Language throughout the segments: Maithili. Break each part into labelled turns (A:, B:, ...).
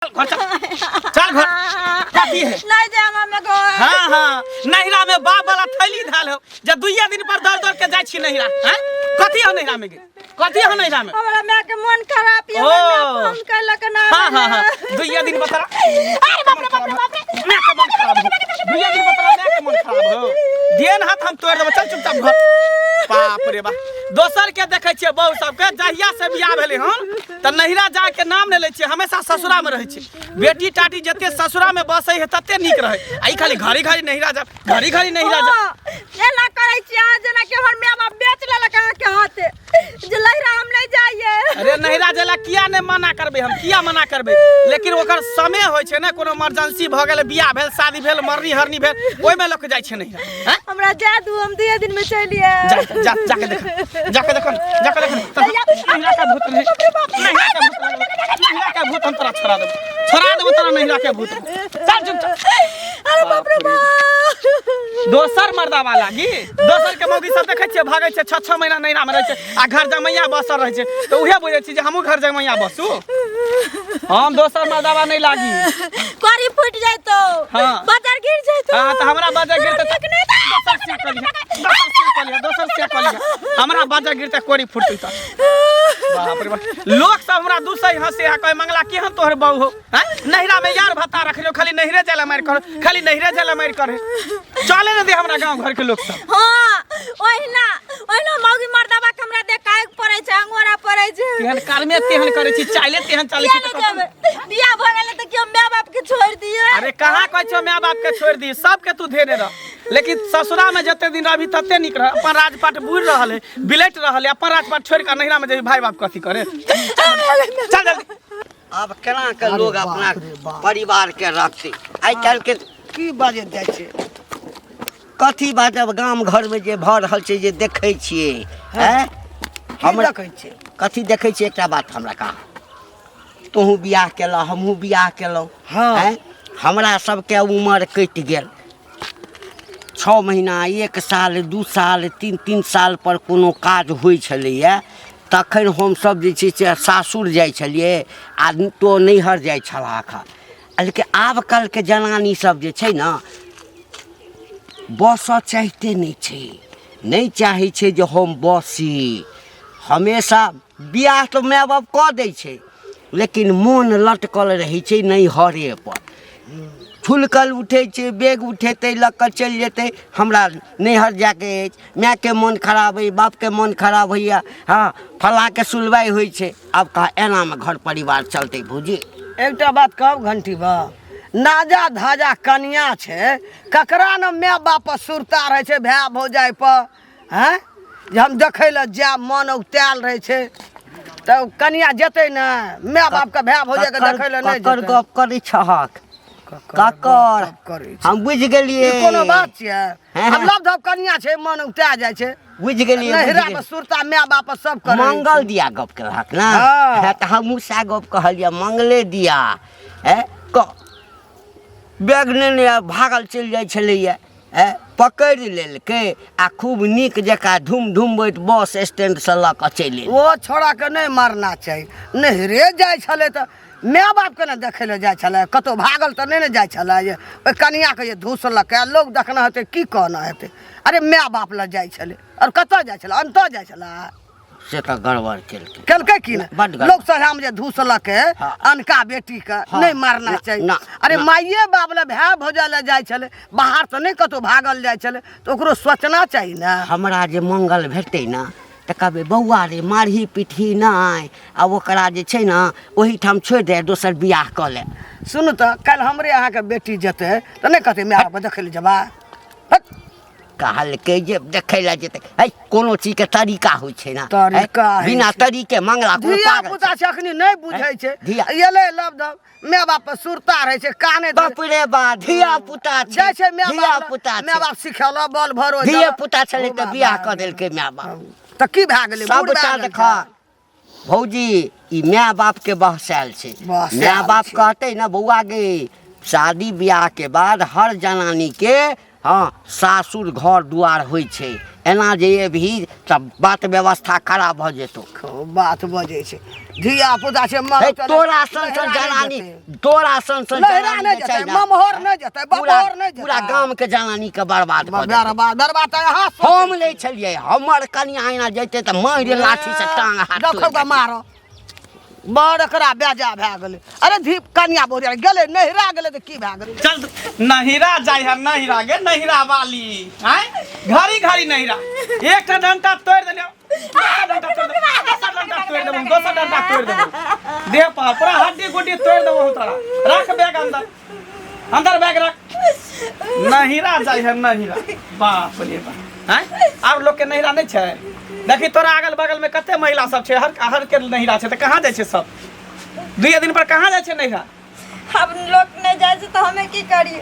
A: घर चल, चल घर। कथी है?
B: नहीं जाएब हम घर।
A: हाँ हाँ, नैहरा में बाप वाला थैली धाल हो जब दुइया दिन पर दौड़ दौड़ के जाइ छी नैहरा। हैं, कथी हो नैहरा में गे? कथी हो नैहरा में?
B: हमरा माय के मन खराब ये,
A: ओ।
B: हमरा फोन कैलक ना।
A: हाँ हाँ हाँ, दुइया दिन पर तोरा
B: अरे बाप रे बाप रे बाप रे,
A: माय के मन खराब हो, दुइया दिन पर तोरा माय के मन खराब हो, देन हाथ हम तोड़ देबो। चल चुपचाप घर। बाप रे बाप, दोसर के देखै छियै बहू सबके जहिया से बियाह भेलै हन तऽ नैहरा जाके नाम नहि लै छियै, हमेशा ससुरा में रहै छै। बेटी टाटी जते ससुरा में बसै है तते नीक रहै, आ ई खाली घड़ी घड़ी नैहरा जा, घड़ी घड़ी नैहरा जा।
B: हाँ, एना करै छी अहाँ जेना कि हमर माय बाप बेच लेलक अहाँके हाथे जे लहिरा हम नहि जाइए।
A: अरे नैहरा जेला किया नहि मना करबै हम, किया मना करबै, लेकिन ओकर समय होइ छै ने, कोनो इमरजेंसी भऽ गेल, बियाह भेल, शादी भेल, मरनी हरनी भेल, ओहिमे लोक जाइ छै नैहरा। हैं?
B: हमरा जाय दू, हम 2 दिन में चलि आयब।
A: जा जा, जाके देख, जाके देखो, जाके देखो। नैहरा का भूत नहीं, नैहरा का भूत, नैहरा का भूत हम तोरा छोड़ा देबो, छोड़ा देबो तोरा नैहरा के भूत। चल चुप चल।
B: अरे बाप रे बाप,
A: दोसर मर्दावा लागी, दोसर के मौगी सब देखै छियै भागै छै, 6 6 महीना नैहरा में रहै छै आ घर जमैया बसल रहै छै, तऽ उहे बुझै छी जे हमहूँ घर जमैया बसू, हम दोसर मर्दावा नहीं लागी।
B: करी फूट जाइतो।
A: हाँ।
B: बाजार गिर जाइतो।
A: हाँ, तऽ हमरा बाजार गिरतै
B: तोरा नीक नहि
A: दोसर से कऽ लिहे, दोसर से कऽ लिहे, दोसर से कऽ लिहे, हमरा बाजार गिरतै कोरी फुटतै तऽ। बाप रे बाप, लोक सब हमरा दूसै हंसे आ कहै मंगला केहन तोहर बहू हो, हैं? नैहरा में यार भत्ता रखलो, खाली नैहरे जाला मारि कर, खाली नैहरे जाला मारि करे, चले ने दे हमरा गांव घर के लोक सब।
B: हाँ, ओहिना ओहिना मौगी मर्दाबा के हमरा देखाय पड़ै छै, अंगोरा पड़ै छै।
A: तेहन कर्मे तेहन करै छी, चाइले तेहन चलै छी।
B: किया नहि जेबै? बियाह भऽ गेलै तऽ केओ माय बाप के छोड़ि दियै?
A: अरे कहाँ कहै छौ माय बाप के छोड़ि दी, सबके तू धेने रह, लेकिन ससुरा में जते दिन रहबी तते नीक रह। अपन राजपाट बुढ़ रहल है, बिलट रहल है, अपन राजपाट छोड़ि कऽ नैहरा में जेबी भाई बाप कथी करे? चल जल्दी।
C: आब केना के लोग अपना परिवार के रखते आइ काल्हि के?
D: की बाजैत जाइ छै?
C: कथी बाजब, गाम घर में जे भऽ रहल छै जे देखै छियै। हैं?
D: की
C: हमरा
D: देखै छियै?
C: कथी देखै छियै? एकटा बात हमरा कह, तोहूँ बियाह केलह, हमहूँ बियाह केलहुँ।
D: हाँ।
C: हैं? हमरा सबके उमर कटि गेल, 6 महीना, 1 साल, 2 साल, 3-3 साल पर कोनो काज होइ छलैए, तखन हमसब जे छै से सासुर जाइ छलियै आ तो नैहर जाइ छलहक। लेकिन आब काल्हिके जनानी सब जे छै ने बसऽ चाहिते नहि छै, नहि चाहै छै जे हम बसी। हमेशा बियाह तऽ माय बाप कऽ दै छै, लेकिन मोन लटकल रहै छै नैहरे पर। फुलकल उठै छै, बैग उठेतै, लऽ कऽ चलि जेतै, हमरा नैहर जाइके अछि, मायके मोन खराब अइ, बापके मोन खराब होइए, हँ फलाँके सुनवाइ होइ छै। आब कह एनामे घर परिवार चलतै भौजी?
D: एकटा बात कहब घंटी बा, नाजा धाजा कनिया छै, ककरा ने माय बाप पर सुरता रहै छै, भाय भौजाइ पर, हैं, जे हम देखै लए जायब, मन औतायल रहै छै, तऽ कनिया जेतै ने माय बापके भाय भौजाइके देखै लए? नहि
C: ककर
D: जेतै।
C: गप करै छहक?
D: ककर
C: ककर
D: गप करै छी?
C: हम बुझि गेलियै।
D: ई कोनो बात छियै?
C: हैं?
D: हम लव धव कनिया छै, मन उगता जाइ छै।
C: बुझि गेलियै, बुझि
D: नैहरा में
C: गेलियै।
D: सुरता माय बाप सब करै
C: मंगल
D: छै।
C: दिया गप केलहक ने?
D: हाँ।
C: हँ, तऽ हमहूँ सएह गप कहलियै, मंगले दिया। हैं, क बैग नेने आ भागल चलि जाइ छलैए, हैं, पकड़ि लेलकै आ खूब नीक जकाँ धूम धुमबैत बस स्टैंडसँ लऽ कऽ चलि एलै।
D: ओ छोड़ा के नहि मारना चाही। नैहरे जाइ छलै तऽ माय बापके ने देखै लए जाइ छलै, कतहु भागल तऽ नहि ने जाइ छलै जे ओहि कनिआँके जे धूसलकै, लोक देखने हेतै, की कहने हेतै। अरे माय बाप लग जाइ छलै, आओर कतऽ जाइ छलै? अन्तऽ जाइ छलै।
C: से तऽ गड़बड़ केलकै।
D: केलकै की ने?
C: बड्ड गड़बड़।
D: लोक सभामे जे धूसलकै
C: हाँ।
D: अनका बेटीके,
C: हाँ।
D: नहि मारना
C: ना,
D: चाही।
C: ना,
D: अरे
C: ना।
D: माइए बाप लए भाय भौजाइ लए जाइ छलै, बाहर तऽ नहि कतहु भागल जाइ छलै, तऽ ओकरो सोचना चाही ने।
C: हमरा जे मंगल भेटतै ने तऽ कहबै बौआ रे, मारही पीटही नहि, आ ओकरा जे छै ने ओहिठाम छोड़ि दे, दोसर बियाह कऽ ले।
D: सुनू तऽ, काल्हि हमरे अहाँके बेटी जेतै तऽ नहि कहतै माय बापके देखै लए जेबै? हट।
C: कहलकै जे देखै लए जेतै। है, कोनो चीजके तरीका होइ छै ने।
D: तरीका
C: है,
D: होइ
C: बिना
D: छै।
C: तरीके मंगला कोनो
D: धिया
C: पागल
D: पुता छै, अखनी नहि बुझै छै।
C: धिया-
D: एलै लव धव, माय बाप पर सुरता रहै छै, काने
C: बाप रे बा, धिया पुता छै,
D: जाइ छै माय
C: धिया
D: बाप,
C: पुता
D: माय बाप सिखेलक बल भरो।
C: धिया पुता छलै तऽ बियाह कऽ देलकै माय बाप,
D: तऽ की भए गेलै? बूढ़ भए
C: सबटा
D: गेल
C: देख
D: छै।
C: भौजी, ई माय बाप के बहसायल छै।
D: बहसायल
C: माय बाप
D: छै।
C: कहतै ने बौआ गे, शादी बियाह के बाद हर जनानी के, हाँ, सासुर घर दुआर होइ छै, एना जे एबही तऽ बात व्यवस्था खराब भऽ जेतौ।
D: खूब बात बजै छै, धिया पुता छै मर
C: हे, तोरा सन सन जनानी, तोरा सन सन
D: लहरा
C: जनानी
D: नहि
C: जे छै
D: जेतै,
C: ने,
D: ममहर नहि जेतै,
C: पूरा
D: बबहर नहि जेतै।
C: पूरा गाम के जनानी के बर्बाद कऽ देतै।
D: बर्बाद बर्बाद तऽ अहाँ सोचै
C: हम लै छलियै, हमर कनिया एना जैते तऽ मारि लाठी से टांग हाथ
D: देखो
C: तोड़ि
D: ग
C: देतै।
D: मारो बड़ एकरा बेजा भए गेलै। अरे धी कनिया बहुरिया गेलै नहिरा गेलै तऽ की भए गेलै?
A: चल नहिरा जाइ है, नहिरा गे नहिरा वाली आय, घड़ी घड़ी नहिरा। एकटा डंटा तोड़ देलियौ, दोसर डंटा तोड़ देबो, दोसर डंटा तोड़ देबो, दोसर डंटा तोड़ देबो, देह पर पूरा हड्डी गुड्डी तोड़ देबो हम तोरा। रख बैग अंदर, अंदर बैग रख। नहिरा जाइ है नहिरा, बाप रे बाप। आँय, आर लोग के नहिरा नहीं छै? देखी तोरा अगल बगल में कते महिला सब छै, हर हर के नहिरा छै, तऽ कहाँ जाइ छै सब? दुइये दिन पर कहाँ जाइ छै नहिरा?
B: अब लोग नहीं जाइ छै तऽ हमे की करिए?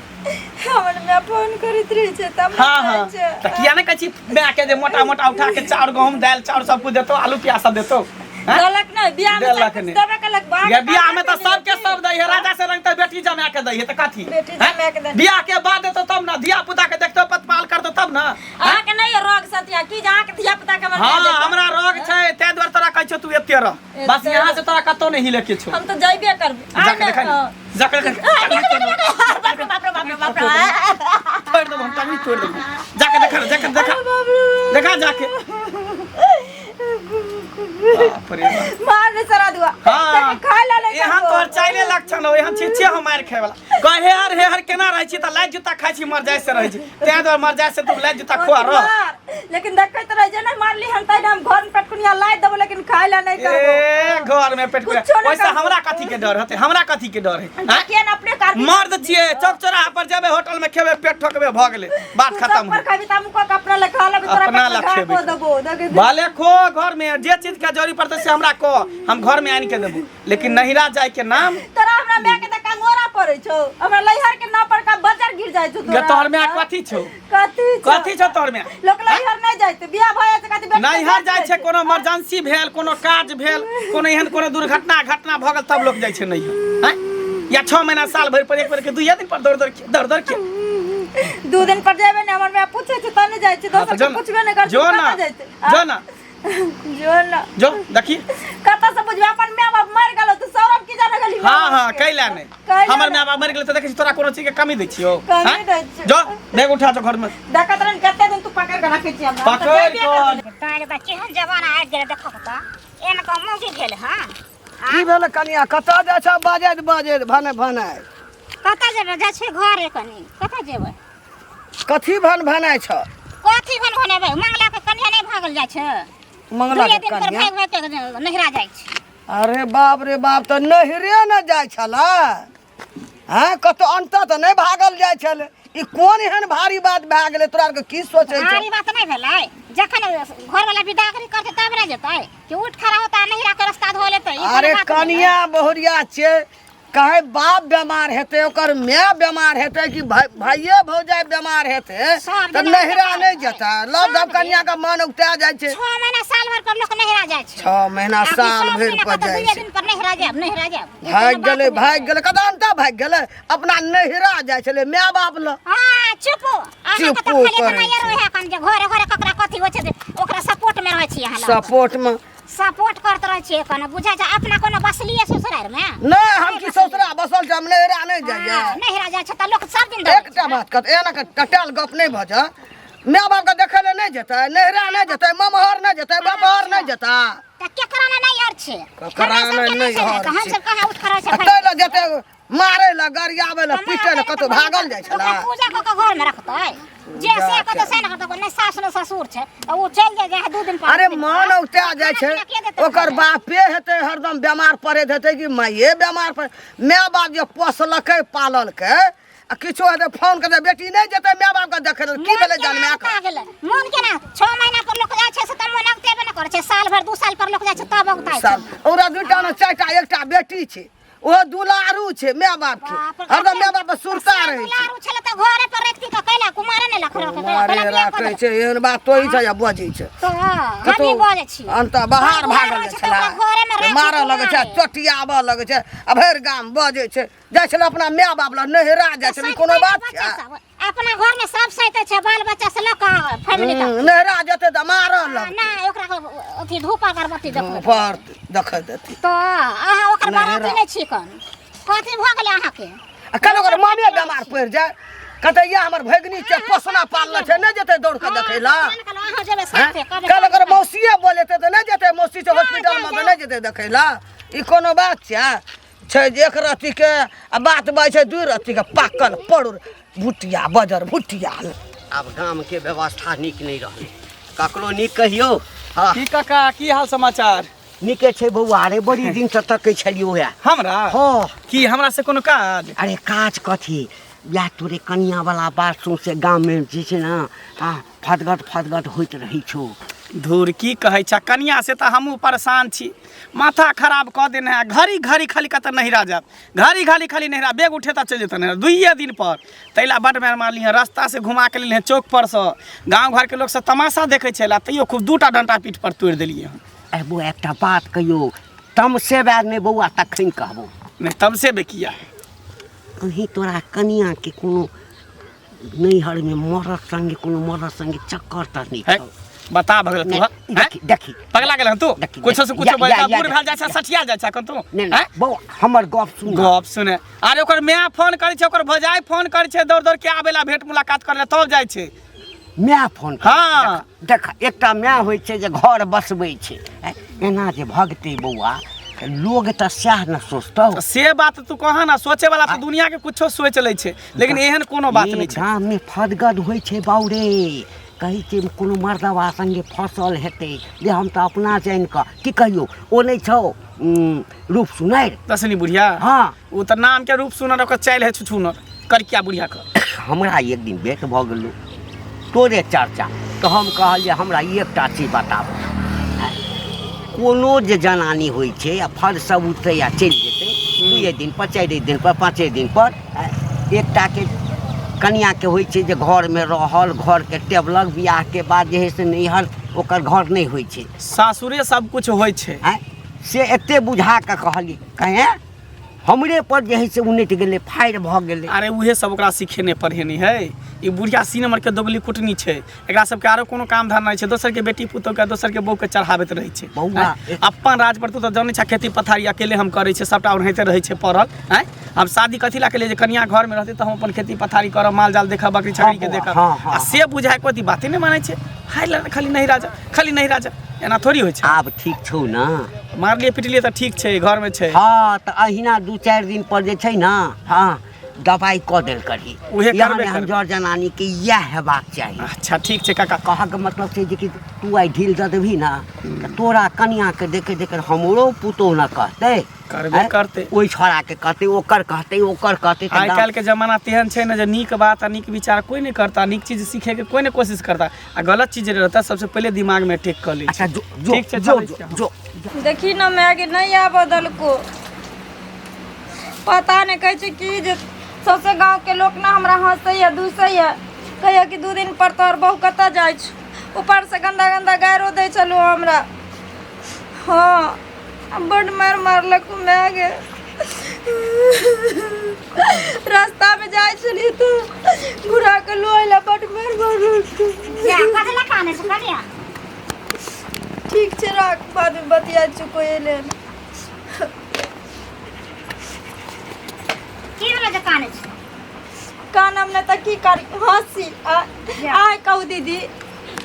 B: हमर माय फोन करैत रहै छै तब
A: हाँ हाँ, तऽ किया नहि कहै छी माय के जे मोटा मोटा उठा के चाउर गहूम दालि चाउर सब कुछ देतौ, आलू प्याज सब देतौ? हैं?
B: देलक नहि बियाह में,
A: देलक
B: सब कुछ
A: नहि।
B: देबे केलक बाप।
A: ये बियाह में तऽ सबके सब दै है, राजा से रंग तऽ बेटी जमा के दै है, तऽ कथी?
B: बेटी
A: हैं?
B: जमा के दै।
A: बियाह के बाद देतौ तब ना, धिया पुता के देखतौ, पतपाल करतौ तब ना।
B: अहाँके नहि यऽ रोग सतिया की जे अहाँके धिया पुता के हमर
A: हाँ
B: माय देतौ?
A: हमरा रोग छै ताहि दुआरे तोरा कहै छियौ तू एते रह बस,
B: एते
A: यहाँ से तोरा कतौ नहि हिले के छौ।
B: हम तऽ जइबे करबै।
A: जाके देखा ने, जाके देखा,
B: बाप रे बाप रे बाप रे बाप रे,
A: तोड़ देबो हम, टांगनी तोड़ देबो। जाके देखा, जाके देखा, देखा जाके। बाप रे बाप।
B: मार रे सरा दुआ।
A: हाँ।
B: खाय ला नहीं
A: एहन
B: करबो।
A: तोहर चाइले लक्षण हो, एहन छियै हम मारि खाय वाला। कहे हर हे हर केना रहै छी तऽ लाइट जूता खाइ छी, मर जाय से रहै छी, तें दुआरे मर जाय से तू लाइट जूता खुआ रह।
B: मार। लेकिन देखैत रह जे नहीं मारली हन तै हम घर में पेटकुनिया लाइ देबो, लेकिन खाय ला नहीं करबो।
A: ए घर में पेट
B: कुछो नहीं
A: वैसे
B: करबो।
A: हमरा कथी के डर होते? हमरा कथी के डर है? आँय?
B: किया ना अपने कार
A: मर्द छियै, चौक चौराहा पर जेबै, होटल में खेबै, पेट ठोकबै, भऽ गेलै, बात
B: तू
A: खत्म।
B: सब पर खाबी त हम को अपना ले खा लेबै, तोरा
A: अपना
B: पेट
A: ला
B: में घा
A: खेबै।
B: को देबो देखे।
A: भले खो घर में, जे चीज के जरूरी पड़तै से हमरा कह, हम घर में आनि के देबो, लेकिन नहिरा जाय के नाम।
B: तोरा हमरा माय के त कंगोरा पड़ै छौ, हमरा लैहर के नाम पर का बजर गिर जाइ छौ
A: गे
B: तोरा।
A: तोहर माय कथी छौ?
B: कथी छौ?
A: कथी छौ तोहर माय?
B: लोक लैहर नहीं जाइते, बियाह भऽ जाइ छै कथी बेटी के
A: नैहर
B: जाइत
A: जाइ छै
B: रहै।
A: कोनो इमरजेंसी भेल, कोनो काज भेल, कोनो एहन कोनो दुर्घटना घटना भऽ गेल तब लोक जाइ छै नैहर, आँय? या 6 महीना साल भरि पर एक बेर के दुइये दिन पर दौड़ दौड़ के दौड़ दौड़ के।
B: 2 दिन पर जेबै ने, हमर माय पूछै छै तब ने जाइ छै,
A: हाँ, तऽ
B: दोसर
A: जो
B: के
A: ना,
B: पूछबे नहि करै
A: जो
B: छै,
A: ना,
B: कतऽ जैतै?
A: जो ना,
B: जो ना,
A: जो देखी
B: कतऽ से बुझबै? अपन माय बाप मरि गेलौ तऽ सौरभ की जाने गेली माय
A: हाँ हाँ
B: बाप के?
A: कैला नहि
B: कैला
A: हमर
B: नहि।
A: माय बाप मरि गेलै तऽ देखै छी तोरा कोनो चीज के कमी दै छियौ?
B: कमी
A: आँय?
B: दै छियौ।
A: जो बैग उठा जो घर में।
B: देखत रहन कते दिन तू पकड़ के रखै छी हमरा। हम तऽ
A: पकड़
B: जेबे
A: कऽ।
B: करबै।
E: तारे बा केहन जमाना आबि गेलै, देखो तऽ एना कऽ मौगी भेल। हँ
D: की भेल कनिया? कतऽ जाइ छ बाजैत बाजैत भने भने?
E: कतऽ जेबै? जाइ छियै घरे कनी, कतऽ जेबै?
D: कथी भन भनाइ छ?
E: कथी भन भनेबै? मंगला के कनिया नहि भागल जाइ छै?
D: मंगला
E: दुइये
D: के
E: दिन पर
D: कनिया
E: भागि भागि के नहिरा जाइ छै।
D: अरे बाप रे बाप, तऽ नहिरे ने जाइ छलै? हँ, कतौ अन्तः तऽ नहि भागल जाइ छलै। ई कोन एहन भारी बात भए गेलै? तोरा आरके की सोचै छौ?
E: भारी बात नहि भेलै, जखन घरवाला विदागरी करतै तब ने जेतै कि उठ खड़ा होता नहिरा के रास्ता धो लेतै? ई कोनो
D: अरे
E: बात भेलै?
D: कनिया बहुरिया छियै, कहे बाप बेमार हेतै, ओकर माय बेमार हेतै कि भाइये भौजाइ बेमार हेतै
E: सब
D: तऽ
E: दिना
D: नहिरा
E: बेमार
D: नहि
E: हेतै।
D: जेतै? लग
E: सब
D: सब कनिया के मन उगता जाइ छै।
E: 6 महीना साल भर पर लोक नहिरा जाइ छै।
D: 6 महीना
E: आ कि
D: साल
E: सब
D: भरि
E: दिना
D: पर
E: कतौ
D: जाइ
E: दुइये
D: छै।
E: दिन पर नहिरा जायब, नहिरा जायब, ई
D: भागि
E: कोनो बात
D: गेलै,
E: भेलै?
D: भागि गेलै, कतऽ अंता भागि गेलै, अपना नहिरा जाइ छलै माय बाप लग।
E: हाँ, चुप। अहाँके तऽ
D: चुपो
E: खाली
D: करै
E: एतना
D: छै।
E: रहै एखन जे घरे घरे ककरा कथी होइ छै जे ओकरा सपोर्ट मे रहै छी अहाँ लग।
D: सपोर्ट मे
E: सपोर्ट करत रहै छियै एखन, बुझाइ छै अपना कोनो बसलियै ससुरारि मे।
D: नहि, हम की ससुरा बसल छै? हम नहिरा नहि जाइए।
E: हाँ, नहिरा जाइ छै तऽ लोक सब दिन दौड़ै
D: एकटा
E: छै।
D: बात कहत, एना के टटाल गप नहि भऽ जाय। माय बाप के देखै लए नहि जेतै? नहिरा नहि जेतै? ममहर नहि जेतै? बपहर नहि जेतै?
E: तऽ केकरा ने नहि हर छै?
D: केकरा
E: हमरा सबके
D: ने
E: नहि छै
D: नहि
E: ने, तऽ
D: हर
E: हम
D: छै।
E: सब कहाँ उठ खड़ा छै
D: आ
E: भागि
D: ताहि लए जेतै मारै लए, गरियाबै लए,
E: तऽ
D: पीटै लए,
E: मारतै
D: कतौ
E: तऽ
D: भागल जाइ छलै?
E: ओकरा पूजा कऽ कऽ घरमे रखतै जे से कतौ से ने करतै, नहि सास नहि ससुर छै तऽ ओ चलि जाइ जाइ 2 दिन पर।
D: अरे मन औता जाइ छै।
E: खाना पीना के देतै
D: ओकर
E: खाय लए?
D: बापे हेतै हरदम बेमार पड़ैत हेतै कि माइए बेमार पड़े? माय बाप जे पोसलकै पाललकै आ किछो हेतै फोन करतै, बेटी नहि जेतै माय बापके देखै लए? की
E: मोन
D: भेलै
E: केना
D: जनमाके?
E: औता गेलै? मोन केना? 6 महीना पर लोक जाइ छै से तऽ मोन औतेबे ने करै छै। साल भरि 2 साल पर लोक जाइ छै तब औताइ छै।
D: साल ओकरा दूटा ने चारिटा, एकटा बेटी छै, ओहो दुलारू छै माय बाप के,
E: बाप रे,
D: हरदम माय बाप के सुरता
E: से
D: रहै छै।
E: दुलारू छलै तऽ घरे पर रखती तऽ कैला कुमारे नहि लख रखै?
D: मारे
E: कैला बियाह कऽ
D: राखै
E: देलकै?
D: छै। एहन बात तोही छै या बजै छै?
E: तऽ हमही बजै छी।
D: अंत बाहर
E: दुलारू
D: भागल
E: छै
D: जाइ
E: तऽ
D: छलै,
E: ओकरा घरेमे राखी
D: मारऽ लगै छै,
E: कुमारे।
D: चटियाबऽ लगै छै आ भरि गाम बजै छै। जाइ छलै अपना माय बाप लग, नहिरा जाइ छलै, ई कोनो बात
E: बच्चा
D: छै?
E: सब अपना घर में सब सैते छै बाल बच्चा से लऽ कऽ फैमिली तक।
D: नहरा जेतै तऽ मारऽ लग
E: ना ओकरा अथी धूप अगरबत्ती देखबै
D: पर देखै देती।
E: तऽ अहाँ ओकर
D: नहिरा।
E: बराती नहि छी कन कथी भऽ गेलै अहाँके?
D: आ कल ओकर मामे बेमार पड़ि जाय, कहतै इएह हमर भगिनी छै, पोसना पालने छै, नहि जेतै दौड़ कऽ देखै लए?
E: अहाँ जेबै साथे?
D: कल ओकर मौसिए बोलेतै तऽ नहि जेतै? मौसी छै हॉस्पिटलमे तऽ नहि जेतै देखै लए? ई कोनो बात छै? छै जे एक रत्तीके आ बात बाजै छै दू रत्तीके, पाकल पड़ुर भुटिया बजर भुटिया।
C: आब गामके व्यवस्था नीक नहि रहलै ककरो, नीक कहियौ? हँ।
A: की काका, की हाल समाचार?
C: नीके छै बौआ। अरे बड़ी दिनसँ तकै छलियौ हे।
A: हमरा?
C: हँ।
A: की हमरा से कोनो काज?
C: अरे काज कथी, इएह तोरे कनियाँवला बात सौँसे गाममे जे छै ने, हँ, फदगत फदगत होइत रहै छौ।
A: धूर, की कहै छ कनिया, से तऽ हमहूँ परेशान छी, माथा खराब कऽ देने है। घड़ी घड़ी खाली कतऽ नहिरा जायब, घड़ी घड़ी खाली नहिरा, बेग उठेता चलि जेतै नहिरा दुइए दिन पर। ताहि लए बड्ड मारि मारली हँ, रास्ता से घुमा के लेली हँ चौक पर से। गाँव घरके लोक सब तमाशा देखै छलै, तैयो खूब दूटा डंटा पीठ पर तोड़ि देलियै हँ।
C: अरे बौआ, एकटा बात कहियौ, तमसेबे नहि बौआ तखन कहबौ।
A: नहि तमसेबे किया?
C: कहीं तोरा कनियाँके कोनो नैहरमे मरद संगे, कोनो मरद संगे चक्कर तऽ नहि
A: है
C: छौ?
A: बता भगल तू?
C: नहि,
A: हँ?
C: देखी देखी।
A: पगला गेल हँ तू?
C: देखी,
A: कुछो से
C: देखी,
A: कुछो
C: या-
A: बजता
C: या-
A: बूढ़
C: या-
A: भेल जाइ छै, सठिया जाइ छै एखन तू।
C: नहि नहि
A: हैं?
C: बौआ, हमर गप सुन।
A: गप सुने? अरे ओकर माय फोन करै छै, ओकर भौजाइ फोन करै छै दौड़ दौड़ के आबै ला, भेंट मुलाकात करै ला, तब जाइ छै।
C: माय फोन कर?
A: हँ।
C: देख, एकटा माय होइ छै जे घर बसबै छै। एना जे भगतै बौआ तऽ लोग तऽ सएह ने सोचतौ।
A: तऽ से बात तू कह ना, सोचे वाला तऽ दुनिया के कुछो सोच लै छै, लेकिन एहन कोनो बात नहि छै।
C: गाममे फदगद होइ छै बाउ रे, कहै छै कोनो मर्दबा संगे फसल हेतै। जे हम तऽ अपना जानि कऽ की कहियौ, ओ नहि छौ रूप सुनरि
A: दसनी बुढ़िया?
C: हँ।
A: ओ तऽ नाम के रूप सुनर, ओकर चालि है छुछुनर करिया बुढ़िया के।
C: हमरा एक दिन भेंट भऽ गेलौ, तोरे चर्चा तऽ हम कहलियै, हमरा एकटा चीज बताबू, कोनो जे जनानी होइ छै आ फल सब उठतै आ चलि जेतै दुइए दिन पर, चारिए दिन पर, पाँचे दिन पर, एकटाके कनिआँके होइ छै जे घरमे रहल, घरके टेबलक, बियाहके बाद जे हइ से नैहर ओकर घर नहि होइ छै।
A: सासुरे सब कुछ होइ छै।
C: आँय, से एते बुझा कऽ कहलियै, कहें हमरे पर जे हइ से उनटि गेलै, फाड़ि भऽ गेलै।
A: अरे उहे सब ओकरा सिखेने पढ़ेने है। ई बुढ़िया सी नंबर के दोगली कुटनी छै, एकरा सबके आरो कोनो काम धाम नहि छै, दोसर के बेटी पुतोह के, दोसर के बहू के चढ़ाबैत रहै छै।
C: बौआ,
A: आँय? अपन राज पर तू तऽ जनै छ, खेती पथारी अकेले हम करै छियै सबटा, ओनाहिते रहै छै पड़ल। आँय, हम शादी कथी लए केलियै? जे कनिया घर में रहतै तऽ हम अपन खेती पथारी करब, माल जाल देखब, बकरी छकरी के
C: बौआ,
A: देखब।
C: हँ, हँ।
A: आ से बुझाय कोइ बाते नहि मानै छै, हाय लए खाली नहीं राजा, खाली नहीं राजा, एना थोड़ी होइ छै।
C: आब ठीक छौ ने?
A: मारलियै पिटलियै तऽ ठीक छै, घरमे छै।
C: हँ, तऽ अहिना दू चारि दिन पर जे छै ने, हँ, दबाइ कऽ देल करही।
A: उहे
C: यहाँ
A: करबे
C: हम
A: करबै।
C: जर जनानीके इएह हेबाक चाही।
A: अच्छा ठीक छै काका।
C: कहऽके मतलब छै जे कि तू आइ ढील दऽ देबही ने तऽ तोरा कनियाँके देखै देखै हमरो पुतोहु ने कहतै।
A: करबे
C: आँय?
A: करतै।
C: ओहि छौड़ाके कहतै, ओकर कहतै, ओकर कहतै, तऽ
A: आइ काल्हि के जमाना तेहन छै ने जे नीक बात आ नीक विचार कोइ नहि करता, नीक चीज सीखे के कोइ नहि कोशिश करता, आ गलत चीज जे रहता सबसे पहिले दिमाग में अटैक कऽ लै
C: अच्छा
A: छै।
C: जो जो।
A: ठीक छै,
C: जो
A: चलै
C: जो
A: छियै हम।
C: जो।
B: देखी ने मायके, नहि आबऽ देलको, पता नहि। कहै छै कि जे सौंसे गाँवके लोक ने हमरा हँसैए दूसैए, कहैए कि 2 दिन पर तोहर बहू कतऽ जाइ छौ। ऊपरसँ गन्दा गन्दा गाइरो दै छलहुँ हमरा। हँ, बड्ड मारि मारलक माय गे। रास्तामे जाइ छलियै तऽ घुरा कऽ लऽ अयला, बड्ड मारि मारलक।
E: जा, कथी लए कानै छै कनिया?
B: ठीक छै, राख, बादमे बतिया छी, कोइ एलै हन।
E: की भेलै जे कानै छै?
B: कानब नहि तऽ की करी, हँसी आइ कहू दीदी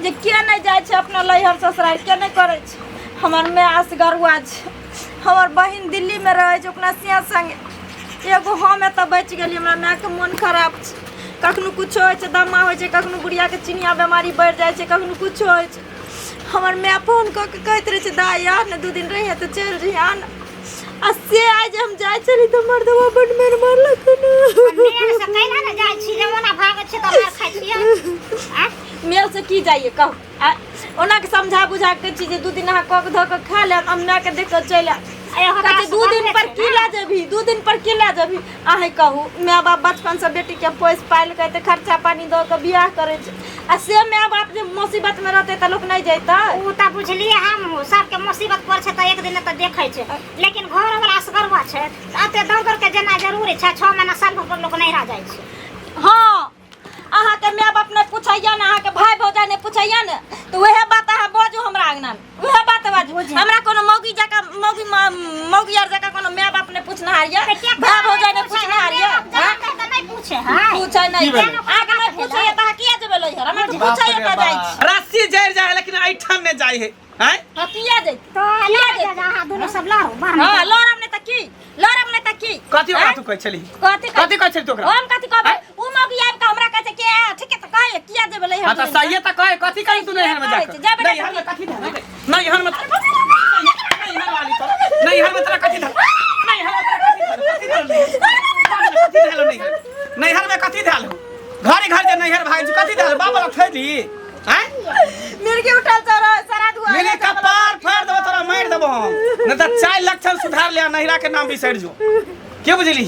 B: जे के नहि जाइ छै अपना लैहर ससुराल, के नहि करै छै? हमर माय असगरुआ छै, हमर बहिन दिल्लीमे रहै छै अपना सिया संगे, एगो हम एतऽ बचि गेलियै। हमरा मायके मोन खराब छै, कखनो कुछो होइ छै, दमा होइ छै, कखनो बुढ़ियाके चिनिया बेमारी बढ़ि जाइ छै, कखनो कुछो होइ छै। हमर माय फोन कऽ के कहैत रहै छै, दाइ आ ने, 2 दिन रहिहे तऽ चलि जइहे, आ ने। आ से आइ जे हम जाइ छली तऽ मर्दवा बड्ड मारि मारलक हन।
E: मेल से कैला ने जाइ छी जे ओना भागै छी तऽ मार खाइ छियै? आँय?
B: मेल से की जाइए कहू? आ ओना के समझा बुझा के छी जे 2 दिन अहाँ कऽ के धऽ के खा लेब, हम मायके देख कऽ चलि आयब।
E: आ एगो
B: कहै छै, 2 दिन पर
E: छै
B: की
E: ने।
B: लए जेबही, 2 दिन पर की लए जेबही? अहें कहू, माय बाप बचपन से बेटी के पोसि पालि के एते खर्चा पानी दऽ के बियाह करै छै, आ से माय बाप जे मुसीबत में रहतै तऽ लोक नहि जैतै?
E: ओ तऽ बुझलियै हम, सबके मुसीबत पर छै तऽ एक दिन तऽ देखै छै, लेकिन घर वाला असगरवा छै तऽ एते दौड़ दौड़ के जेना जरूरी छै? 6 महीना साल भर पर लोक नैहरा जाइ छै।
B: हँ, आ पूछै नहीं
A: की भेलै?
B: आगे नहीं पूछै त किया जेबै लइहर हमरा तऽ
A: बाप
B: पूछै
A: रे
B: त जाइ
A: बाप।
B: छी
A: रस्सी जरि जाइ है लेकिन ऐठन नहि जाइ है हैं
B: हां किया जाइ
E: तो
B: किया
E: लड़
B: जेतै
E: जा अहाँ दुनू सब लड़ू बाहर
B: हां लड़ब नहीं त की लड़ब नहीं त की
A: कथी ओकरा
B: आँय?
A: तू कहै छली
B: कथी
A: कथी कहै छली तू ओकरा
B: हम कथी कहबै उ मौगी आबि के हमरा कहै छै कि ए, ठीक है त कहे किया जेबै लइहर
A: हाँ तो सही त कहे कथी कही तू नैहर में जाकर
B: जेबै
A: नैहर में कथी धर नैहर में नैहर वाली तो नैहर में तोरा कथी धर नैहर में तोरा कथी धर कथी धर कथी धर नैहर नैहर में कथी धर घरे घर जे नैहर भाग छी कथी धर बाबा थैली हैं
B: मिर्गी उठल सर सरा धुआ
A: मेरे कपार फाड़ देबो तोरा मारि देबो हम नहीं त चार लक्षण सुधार ले नैहरा के नाम बिसरि जो के बुझली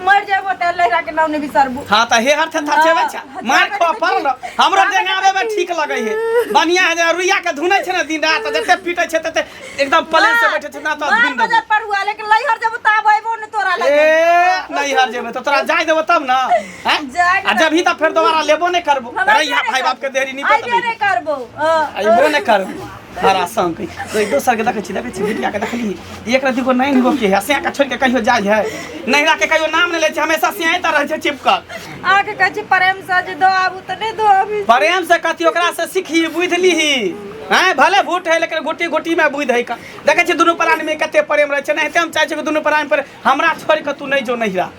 B: मर जेबो त लहरा के नाम नहीं बिसरबू
A: हाँ त हे हर थर छेबै छा मार खो पर न हमरो डेंगाबे में ठीक लगै है बढ़िया है जे रुइया के धुनै छै ने दिन रात जते पीटै छै तते एकदम प्लेन से बैठे छै ना तो
B: मार
A: धुन देबो
B: बजर पर हुआ लेकिन लहर जब तब अइबो न तोरा
A: ए
B: लगे
A: नैहर जेबै त तोरा जाय देबो तब ना हैं
B: जाय
A: आ जब ही त फेर दोबारा लेबो नहि करबो
B: हमरा
A: रहिया
B: किया
A: भाई
B: नहि
A: बाप के देरी नहीं
B: अइबे
A: पता
B: नहीं करबो हाँ।
A: अइबो नहि करबो हरा संग कोई दोसर के देखै छी देखै छी बिटिया के देखली एक रति को नहीं गो के है सिया के छोड़ के कहियो जाय है नैहरा के कहियो नाम नहीं लै छै हमेशा सियाई त रहै छै चिपकल
B: आके कहै छी प्रेम से जे दो आबू त नहीं दो आबी
A: प्रेम से कथी ओकरा से सीखी बुझि लीही हैं भले भूठ है लेकिन गोटी गोटी में बुझि है का देखै छी दुनू प्राणी में कते प्रेम रहै छै नहिते हम चाहै छी कि दुनू प्राणी पर हमरा छोड़ के तू नहीं जो नैहरा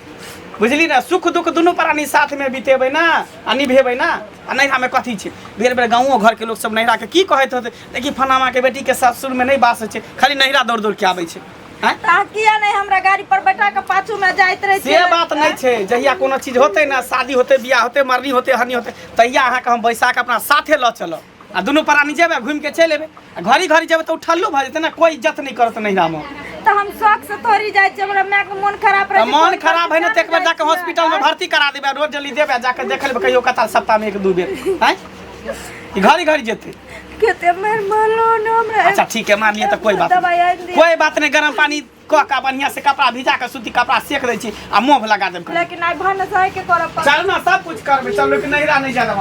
A: बुझली ना सुख दुख दुनू प्राणी साथ में बितेबै ना आ निभेबै ना आ नैहरामे कथी छै बेर बेर गाँवो घरके लोक सब नैहराके की कहैत होतै देखी फलामाके बेटीके ससुरमे नहि बास होइ छै खाली नैहरा दौड़ दौड़ के आबै छै आँय?
B: तऽ अहाँ किया नहि हमरा गाड़ी पर बैठा के पाछू में जाइत रहै
A: से बात नहि छै जहिया कोनो चीज होतै ने शादी होतै बियाह होतै मरनी होतै हनी होतै तहिया अहाँके हम बैसा के अपना साथे लऽ चलब आ दुनू प्राणी जेबै घुमि के चलि एबै आ घड़ी घड़ी जेबै तऽ उठल्लो भऽ जेतै ने कोइ इज्जत नहि करत नैहरामे
B: तऽ हम शौक से थोड़ी जाइ छियै हमरा माय के मोन खराब रहै
A: तऽ
B: छै
A: मन खराब है ने तऽ एक बेर जाके हॉस्पिटल में भर्ती करा देबै रोज जल्दी देबै जाके देख लेबै कहियो कताल सप्ताह में एक दू बेर आँय ई घड़ी घड़ी जेतै
B: कते मारि मारलो ने हमरा
A: अच्छा ठीक है मान लिअ तऽ कोई बात
B: दवाई
A: नहीं
B: आनि दिअ।
A: कोई बात नहीं गरम पानी कऽ कऽ बढ़िया से कपड़ा भिजा कऽ सूती कपड़ा सेक दै छी आ मोह लगा देब
B: लेकिन आइ भानस है के करऽ पड़त
A: चल ना सब कुछ करबै चल लेकिन नैहरा नहीं जाय देबै।